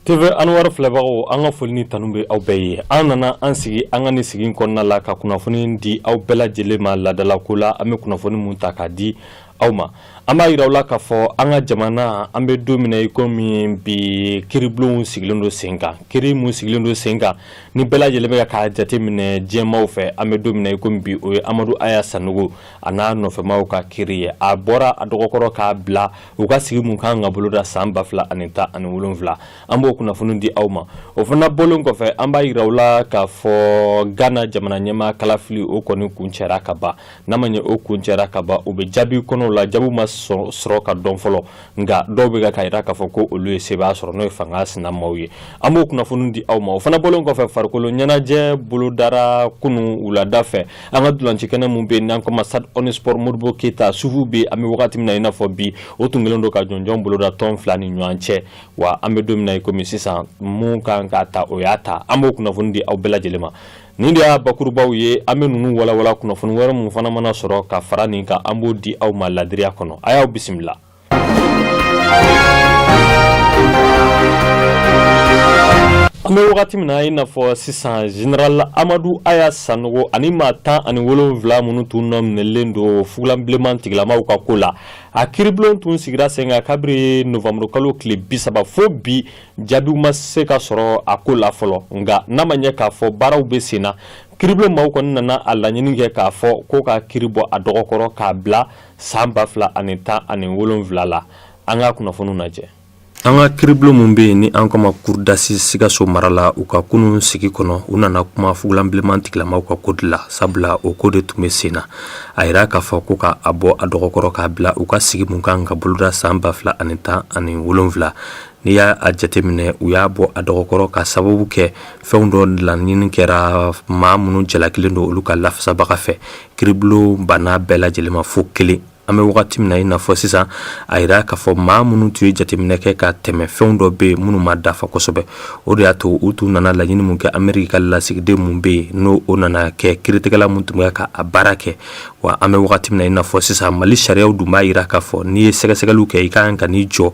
TV Anwar filɛbagaw, an ka foli ni tanu bɛ aw bɛɛ ye. An nana an sigi an ka nin sigi kɔnɔna la ka kunnafoni di aw bɛɛ lajɛlen ma laadalako la. An bɛ kunnafoni mun ta k'a di aw ma, an b'a yira aw la k'a fɔ an ka jamana, an bɛ don min na i komi bi, kiiribulonw sigilen don sen kan. Kiiri mun sigilen don sen kan ni bɛɛ lajɛlen bɛ k'a jateminɛ diɲɛmaw fɛ, an bɛ don min na i komi bi, o ye Amadu Aya Sanogo a n'a nɔfɛmaw ka kiiri ye. A bɔra a dɔgɔkɔrɔ k'a bila u ka sigi mun kan ka boloda san 2017. An b'o kunnafoni di aw ma. O fana bɔlen kɔfɛ, an b'a yira aw la k'a fɔ Ghana jamana ɲɛmaa kalafili, o kɔni kuncɛra ka ban. N'a ma ɲɛ o kuncɛra ka ban, u bɛ jaabi kɔnɔw la. Jaabiw ma sɔrɔ ka dɔn fɔlɔ, nka dɔw bɛ ka yira k'a fɔ ko olu ye sebaaya sɔrɔ, n'o ye fanga sinamaw ye. An b'o kunnafoni di aw ma. O fana bɔlen kɔfɛ, farikolo ɲɛnajɛ bolodara kunun wulada fɛ an ka ntolaci kɛnɛ mun bɛ yen n'an ko ma Stade Omnisport Modibo Keyita. Sufuw bɛ an bɛ wagati min na i n'a fɔ bi, o tun kɛlen don ka jɔnjɔn boloda tɔn fila ni ɲɔgɔn cɛ. Wa an bɛ don min na i komi sisan, mun kan ka ta, o y'a ta. An b'o kunnafoni di aw bɛɛ lajɛlen ma. Nin de y'a bakurubaw ye. An bɛ ninnu walawala. Kunnafoni wɛrɛ mun fana mana sɔrɔ ka fara nin kan, an b'o di aw ma ladiriya kɔnɔ. A y'aw bisimila. An bɛ wagati min na i n'a fɔ sisan, Général Amadu Aya Sanogo ani maa 17 minnu tun nɔ minɛlen don fugulan bilenman tigilamaw ka ko la, a kiiribulon tun sigira sen kan kabiri novembre kalo tile 30. Fo bi, jaabiw ma se ka sɔrɔ a ko la fɔlɔ. Nka n'a ma ɲɛ k'a fɔ baaraw bɛ sen na, kiiribulon maaw kɔni nana a laɲini kɛ k'a fɔ ko ka kiiri bɔ a dɔgɔkɔrɔ k'a bila san 2017 la. An ka kunnafoniw lajɛ. An ka kiiribulon mun bɛ yen ni an ko ma cour d'assises Sikaso mara la, u ka kunun sigi kɔnɔ, u nana kuma fugulan bilenman tigilamaw ka ko de la, sabula o ko de tun bɛ sen na. A yira k'a fɔ ko ka a bɔ a dɔgɔkɔrɔ k'a bila u ka sigi mun kan ka boloda san 2017. N'i y'a jateminɛ, u y'a bɔ a dɔgɔkɔrɔ ka sababu kɛ fɛnw dɔ laɲini kɛra maa minnu jalakilen don, olu ka lafasabaga fɛ. Kiiribulon banna bɛɛ lajɛlen ma fo kelen. An bɛ wagati min na i n'a fɔ sisan, a yira k'a fɔ maa minnu tun ye jateminɛ kɛ ka tɛmɛ, fɛnw dɔ bɛ yen minnu ma dafa kosɛbɛ. O de y'a to u tun nana laɲini mun kɛ, Ameriki ka lasigiden mun bɛ yen, n'o o nana kɛ kiiritigɛla mun tun bɛ ka a baara kɛ. Wa an bɛ wagati min na i n'a fɔ sisan, Mali sariyaw dun b'a yira k'a fɔ n'i ye sɛgɛsɛgɛliw kɛ, i ka kan ka n'i jɔ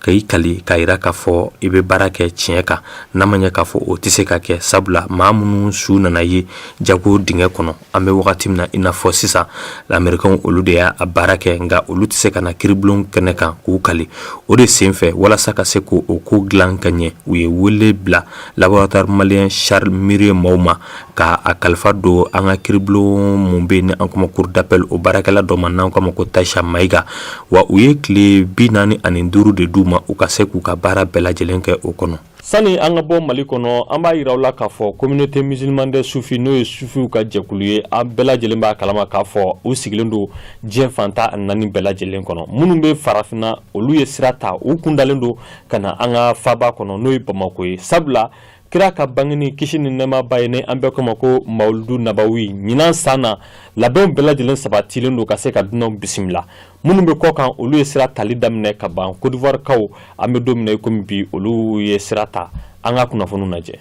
ka i kali k'a yira k'a fɔ i bɛ baara kɛ tiɲɛ kan. N'a ma ɲɛ k'a fɔ o tɛ se ka kɛ, sabula maa minnu su nana ye jago dingɛ kɔnɔ, an bɛ wagati min na i n'a fɔ sisan, Amerikɛnw olu de y'a baara kɛ, nka olu tɛ se ka na kiiribulon kɛnɛ kan k'u kali. O de senfɛ, walasa ka se k'o ko dilan ka ɲɛ, u ye wele bila Laboratoire malien Charles Mérieux maaw ma ka a kalifa don an ka kiiribulon mun bɛ yen ni an ko ma cour d'appel, o baarakɛla dɔ ma n'an k'a ma ko Tayisa Mayiga. Wa u ye tile 45 de d'u ma, u ka se k'u ka baara bɛɛ lajɛlen kɛ o kɔnɔ. Sani an ka bɔ Mali kɔnɔ, an b'a yira aw la k'a fɔ Communauté musulmane des soufis, n'o ye sufiw ka jɛkulu ye, an bɛɛ lajɛlen b'a kalama k'a fɔ u sigilen don diɲɛ fan 14 bɛɛ lajɛlen kɔnɔ. Minnu bɛ farafinna, olu ye sira ta, u kun dalen don ka na an ka faba kɔnɔ, n'o ye Bamakɔ ye, sabula kira ka bangeni, kisi ni nɛɛma b'a ye, ni an bɛɛ kama ko Mawuludu Nabawi, ɲinan san na labɛnw bɛɛ lajɛlen sabatilen don ka se ka dunanw bisimila. Minnu bɛ kɔ kan, olu ye sira tali daminɛ ka ban. Côte d'Ivoire kaw, an bɛ don min na i komi bi, olu ye sira ta. An ka kunnafoniw lajɛ.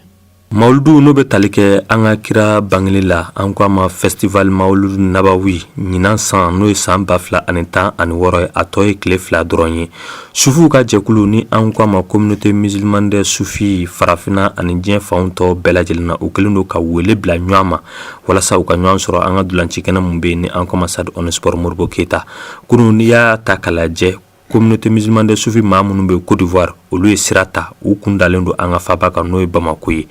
Mawuludu, n'o bɛ tali kɛ an ka kira bangeli la, an ko a ma festival Mawuludu Nabawi, ɲinan san, n'o ye san 2016 ye, a tɔ ye tile 2 dɔrɔn ye. Sufiw ka jɛkulu ni an ko a ma Communauté musulmane des soufis, farafinna ani diɲɛ fanw tɔ bɛɛ lajɛlen na, u kɛlen don ka wele bila ɲɔgɔn ma walasa u ka ɲɔgɔn sɔrɔ an ka ntolaci kɛnɛ mun bɛ yen ni an ko a ma Stade Omnisport Modibo Keyita. Kunun, n'i y'a ta k'a lajɛ, Communauté musulmane des soufis maa minnu bɛ Côte d'Ivoire, olu ye sira ta, u kun dalen don an ka faba kan, n'o ye Bamakɔ ye.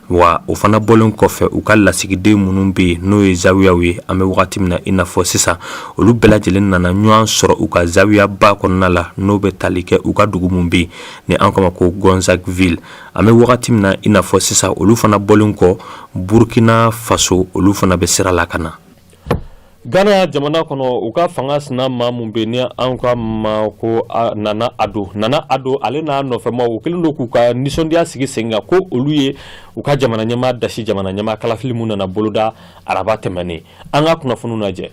Wa o fana bɔlen kɔfɛ, u ka lasigiden minnu bɛ yen, n'o ye zawiyaw ye, an bɛ wagati min na i n'a fɔ sisan, olu bɛɛ lajɛlen nana ɲɔgɔn sɔrɔ u ka zawiyaba kɔnɔna la, n'o bɛ tali kɛ u ka dugu mun bɛ yen ni an k'a ma ko Gonzagueville. An bɛ wagati min na i n'a fɔ sisan, olu fana bɔlen kɔ, Burkina Faso, olu fana bɛ sira la ka na. Ghana jamana kɔnɔ, u ka fanga sina maa mun bɛ ni an ka ma ko Nana Ado, Nana Ado, ale n'a nɔfɛmaw, u kɛlen don k'u ka nisɔndiya sigi sen kan ko olu ye u ka jamana ɲɛmaa dasi jamana ɲɛmaa kalafili mun nana boloda araba tɛmɛnen. An ka kunnafoniw lajɛ.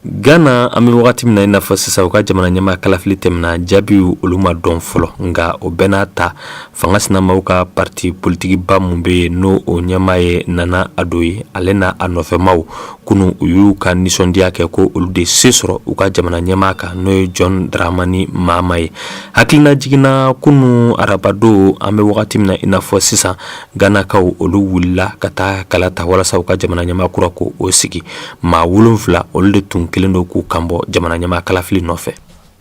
Gana, an bɛ wagati min na i n'a fɔ sisan, u ka jamana ɲɛmaa kalafili tɛmɛna, jaabiw olu ma dɔn fɔlɔ. Nka o bɛɛ n'a ta, fanga sinamaw ka parti politikiba mun bɛ yen, n'o o ɲɛmaa ye Nana Ado ye, ale n'a a nɔfɛmaw, kunun u y'u ka nisɔndiya kɛ ko olu de se sɔrɔ u ka jamana ɲɛmaa kan, n'o ye John Dramani Mahama ye. Hakilina jiginna kunun arabadon, an bɛ wagati min na i n'a fɔ sisan, Ganakaw olu wulila ka taa kala ta walasa u ka jamana ɲɛmaa kura ko o sigi. Maa 7, olu de tun kelen don k'u kanbɔ jamana ɲɛmaa kalafili nɔfɛ.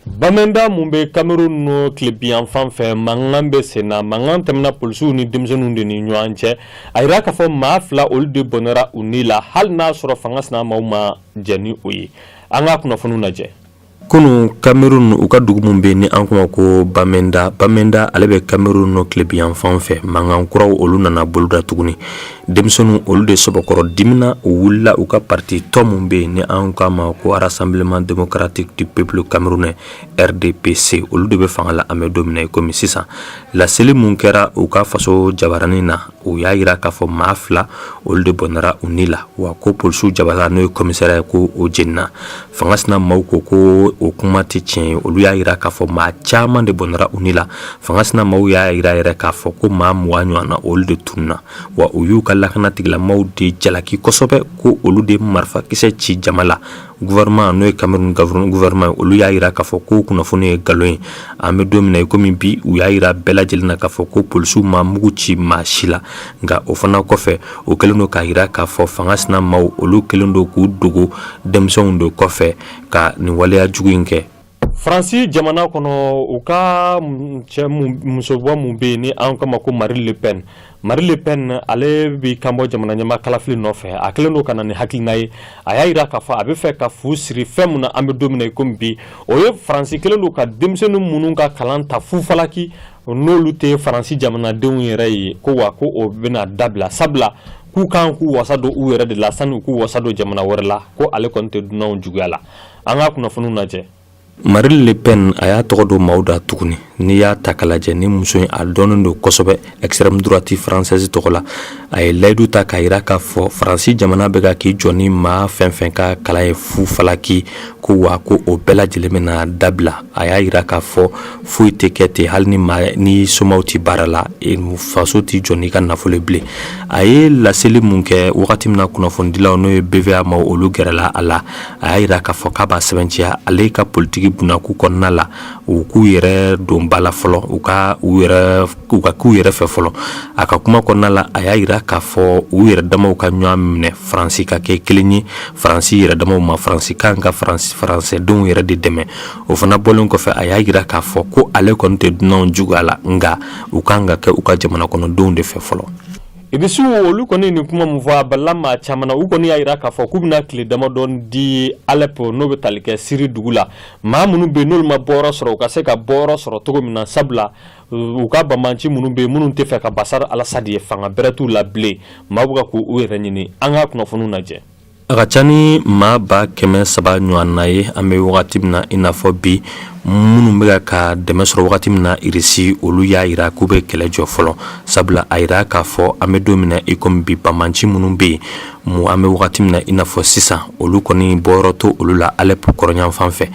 Bamenda mun bɛ Cameroun tilebinyanfan fɛ, mankan bɛ sen na. Mankan tɛmɛna polisiw ni denmisɛnninw de ni ɲɔgɔn cɛ. A yira k'a fɔ maa 2, olu de bɔnɛra u ni la, hali n'a sɔrɔ fanga sinamaw ma jɛn ni o ye. An ka kunnafoniw lajɛ. Kunun, Cameroun u ka dugu min bɛ yen ni an kuma ko Bamenda, Bamenda ale bɛ Cameroun tilebinyanfan fɛ, mankan kuraw olu nana boloda tuguni. Denmisɛnninw olu de sɔbɔkɔrɔ dimina, u wulila u ka parti tɔn min bɛ yen ni an k'a ma ko Rassemblement démocratique du peuple camerounais, RDPC, olu de bɛ fanga la an bɛ don min na i komi sisan. Laseli mun kɛra u ka faso jabaranin na, u y'a yira k'a fɔ maa 2, olu de bɔnɛra u ni la, wa ko polisiw jabala, n'o ye commissariat ye, ko o jenina. Fanga sina maaw ko ko o kuma tɛ tiɲɛ ye. Olu y'a yira k'a fɔ maa caman de bɔnɛra u ni la. Fanga sina maaw y'a yira yɛrɛ k'a fɔ ko maa 20 ɲɔgɔn na, olu de tununna, wa u y'u ka lakana tigilamaaw de jalaki kosɛbɛ ko olu de marifakisɛ ci jama la. Gouvernement, n'o ye Cameroun gouvernement ye, olu y'a yira k'a fɔ ko kunnafoni ye nkalon ye. An bɛ don min na i komi bi, u y'a yira bɛɛ lajɛlen na k'a fɔ ko polisiw ma mugu ci maa si la. Nka o fana kɔfɛ, o kɛlen don k'a yira k'a fɔ fanga sina maaw, olu kɛlen don k'u dogo denmisɛnw de kɔfɛ ka nin waleya jugu in kɛ. Faransi jamana kɔnɔ, u ka cɛ musobɔ mun bɛ yen ni an k'a ma ko Marine Le Pen, Marine Le Pen, ale b'i kanbɔ jamana ɲɛmaa kalafili nɔfɛ. A kɛlen don ka na ni hakilina ye. A y'a yira k'a fɔ a bɛ fɛ ka fu siri fɛn mun na an bɛ don min na i komi bi, o ye Faransi kɛlen don ka denmisɛnnin minnu ka kalan ta fufalaki, n'olu tɛ Faransi jamanadenw yɛrɛ ye, ko wa ko o bɛna dabila, sabula k'u kan k'u wasa don u yɛrɛ de la sani u k'u wasa don jamana wɛrɛ la, ko ale kɔni tɛ dunanw juguya la. An ka kunnafoniw lajɛ. Marine Le Pen, a y'a tɔgɔ don maaw da tuguni. N'i y'a ta k'a lajɛ, ni muso in a dɔnnen don kosɛbɛ extrême droite française tɔgɔ la. A ye layidu ta k'a yira k'a fɔ Faransi jamana bɛ ka k'i jɔ ni maa fɛn fɛn ka kalan ye fu falaki, ko wa ko o bɛɛ lajɛlen bɛna dabila. A y'a yira k'a fɔ foyi tɛ kɛ ten, hali ni maa ni somaw tɛ baara la, faso t'i jɔ n'i ka nafolo bilen. A ye laseli mun kɛ wagati min na, kunnafonidilaw, n'o ye BVA ma, olu gɛrɛla a la, a y'a yira k'a fɔ k'a b'a sɛbɛntiya ale ka politiki bunakun kɔnɔna la, u k'u yɛrɛ don ba la fɔlɔ, u ka u yɛrɛ u ka k'u yɛrɛ fɛ fɔlɔ. A ka kuma kɔnɔna la, a y'a yira k'a fɔ u yɛrɛ damaw ka ɲɔgɔn minɛ, Faransi ka kɛ kelen ye, Faransi yɛrɛ damaw ma, Faransi kan ka Faransɛdenw yɛrɛ de dɛmɛ. O fana bɔlen kɔfɛ, a y'a yira k'a fɔ ko ale kɔni tɛ dunanw juguya la, nka u kan ka kɛ u ka jamana kɔnɔdenw de fɛ fɔlɔ. Irisiw, olu kɔni nin kuma mun fɔ, a balila maa caman na. U kɔni y'a yira k'a fɔ k'u bɛna tile damadɔ di Alep, n'o bɛ tali kɛ Siri dugu la, maa minnu bɛ yen n'olu ma bɔyɔrɔ sɔrɔ, u ka se ka bɔyɔrɔ sɔrɔ cogo min na, sabula u ka banbanci minnu bɛ yen, minnu tɛ fɛ ka Basar al-Assad ye, fanga bɛrɛ t'u la bilen, maaw bɛ ka k'u yɛrɛ ɲini. An ka kunnafoniw lajɛ. A ka ca ni maa 300,000 ɲɔgɔn na ye an bɛ wagati min na i n'a fɔ bi, minnu bɛ ka dɛmɛ sɔrɔ wagati min na Irisi, olu y'a yira k'u bɛ kɛlɛ jɔ fɔlɔ, sabula a yira k'a fɔ an bɛ don min na i komi bi, banbanci minnu bɛ yen mu an bɛ wagati min na i n'a fɔ sisan, olu kɔni bɔyɔrɔ to olu la Alep kɔrɔnyanfan fɛ.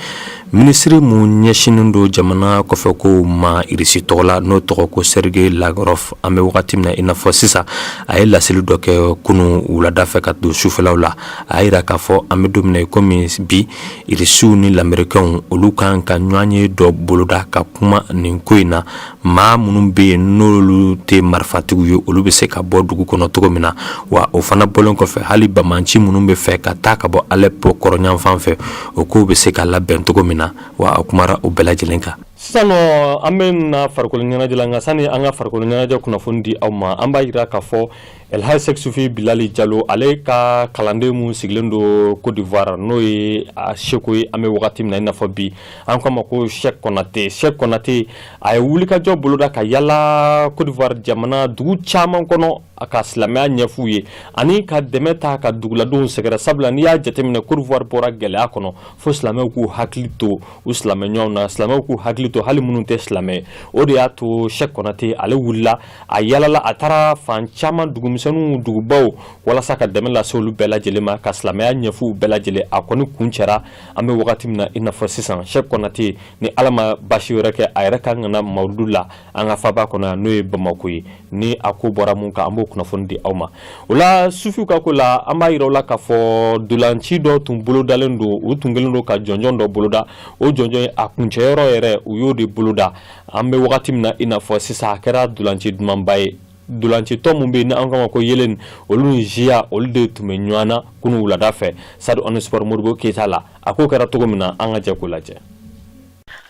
Minisiri mun ɲɛsinnen don jamana kɔfɛ kow ma Irisi tɔgɔ la, n'o tɔgɔ ko Sergei Lavrov, an bɛ wagati min na i n'a fɔ sisan, a ye laseli dɔ kɛ kunun wulada fɛ ka don sufɛlaw la. A y'a yira k'a fɔ an bɛ don min na i komi bi, Irisiw ni Lamerikɛnw, olu kan ka ɲɔgɔn ye dɔ boloda ka kuma nin ko in na, maa minnu bɛ yen n'olu tɛ marifatigiw ye, olu bɛ se ka bɔ dugu kɔnɔ cogo min na. Wa o fana bɔlen kɔfɛ, hali banbanci minnu bɛ fɛ ka taa ka bɔ Alep kɔrɔnyanfan fɛ, o kow bɛ se ka labɛn cogo min na, wa a kumara o bɛɛ lajɛlen kan. Sisan nɔ, an bɛ na farikolo ɲɛnajɛ la. Nka sani an ka farikolo ɲɛnajɛ kunnafoni di aw ma, an b'a yira k'a fɔ Elhaji Sɛki Sufi Bilali Jalo, ale ka kalanden mun sigilen don Côte d'Ivoire, n'o ye a seko ye an bɛ wagati min na i n'a fɔ bi, an k'a ma ko Sɛki Konate. Sɛki Konate, a ye wulikajɔ boloda ka yala Côte d'Ivoire jamana dugu caman kɔnɔ, a ka silamɛya ɲɛf'u ye ani ka dɛmɛ ta ka duguladenw sɛgɛrɛ, sabula n'i y'a jateminɛ, Côte d'Ivoire bɔra gɛlɛya kɔnɔ, fo silamɛw k'u hakili to u silamɛ ɲɔgɔnw na, silamɛw k'u hakili to. to hali minnu tɛ silamɛ. O de y'a to Sɛki Kɔnate ale wulila, a yalala, a taara fan caman, dugumisɛnninw, dugubaw, walasa ka dɛmɛ lase olu bɛɛ lajɛlen ma, ka silamɛya ɲɛfɔ u bɛɛ lajɛlen. A kɔni kuncɛra an bɛ wagati min na i n'a fɔ sisan. Sɛki Kɔnate, ni Ala ma basi wɛrɛ kɛ, a yɛrɛ kan ka na mawuludu la an ka faba kɔnɔ yan, n'o ye Bamakɔ ye. Ni a ko bɔra mun kan, an b'o kunnafoni di aw ma. O la, sufiw ka ko la, an b'a yira aw la k'a fɔ dolanci dɔ tun bolodalen don. U tun kɛlen don ka jɔnjɔn dɔ boloda. O jɔnjɔn ye, a kuncɛyɔrɔ yɛrɛ, u y'o de boloda an bɛ wagati min na i n'a fɔ sisan. A kɛra dolanci dumanba ye. Dolancitɔ min bɛ yen ni an k'a ma ko Yelen, olu ni Ziya, olu de tun bɛ ɲɔgɔn na kunun wulada fɛ stade Omnisports Modibo Keyita la. A ko kɛra cogo min na, an ka jɛ k'o lajɛ.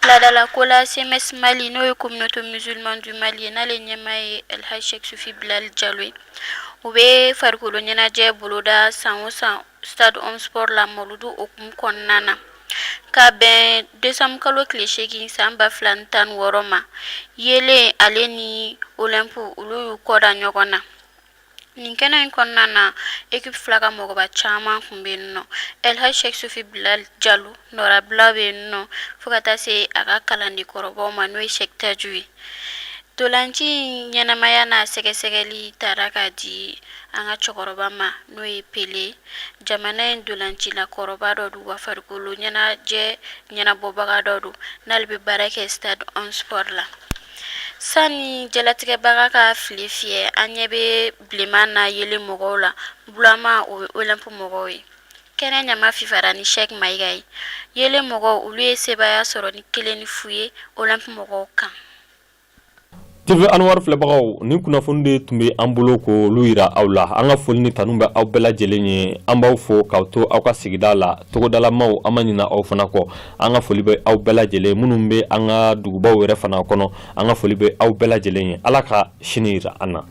Laadalako la, CMS Mali, n'o ye Communauté musulmane du Mali ye, n'ale ɲɛmaa ye Elhaji Sheikh Sufi Bilal Jalo ye, u bɛ farikolo ɲɛnajɛ boloda san o san stade Omnisports la mawuludu hukumu kɔnɔna na. Ka bɛn décembre kalo tile 8 san 2016 ma, Yelen ale ni Olympe, olu y'u kɔ da ɲɔgɔn na. Nin kɛnɛ in kɔnɔna na, équipe fila ka mɔgɔba caman tun bɛ yen nɔ. Elhaji Sheikh Sufi Bilal Jalo nɔrabila bɛ yen nɔ, fo ka taa se a ka kalanden kɔrɔbaw ma, n'o ye Sheikh Taju ye. Ntolanci in ɲɛnamaya n'a sɛgɛsɛgɛli taara k'a di an ka cɛkɔrɔba ma, n'o ye Pele. Jamana in ntolancila kɔrɔba dɔ don, wa farikolo ɲɛnajɛ ɲɛnabɔbaga dɔ don, n'ale bɛ baara kɛ stade Omnisports la. Sani jalatigɛbaga ka file fiyɛ, an ɲɛ bɛ bilenman na Yelen mɔgɔw la, bulama o ye Olympe mɔgɔw ye. Kɛnɛ ɲama fifara ni Sheikh Mayiga ye. Yelen mɔgɔw, olu ye sebaaya sɔrɔ ni 1-0 ye Olympe mɔgɔw kan. TV Anwar filɛbagaw, nin kunnafoni de tun bɛ an bolo k'olu yira aw la. An ka foli ni tanu bɛ aw bɛɛ lajɛlen ye. An b'aw fo k'aw to aw ka sigida la. Togodalamaw, an ma ɲina aw fana kɔ. An ka foli bɛ aw bɛɛ lajɛlen minnu bɛ an ka dugubaw yɛrɛ fana kɔnɔ. An ka foli bɛ aw bɛɛ lajɛlen ye. Ala ka sini yira an na.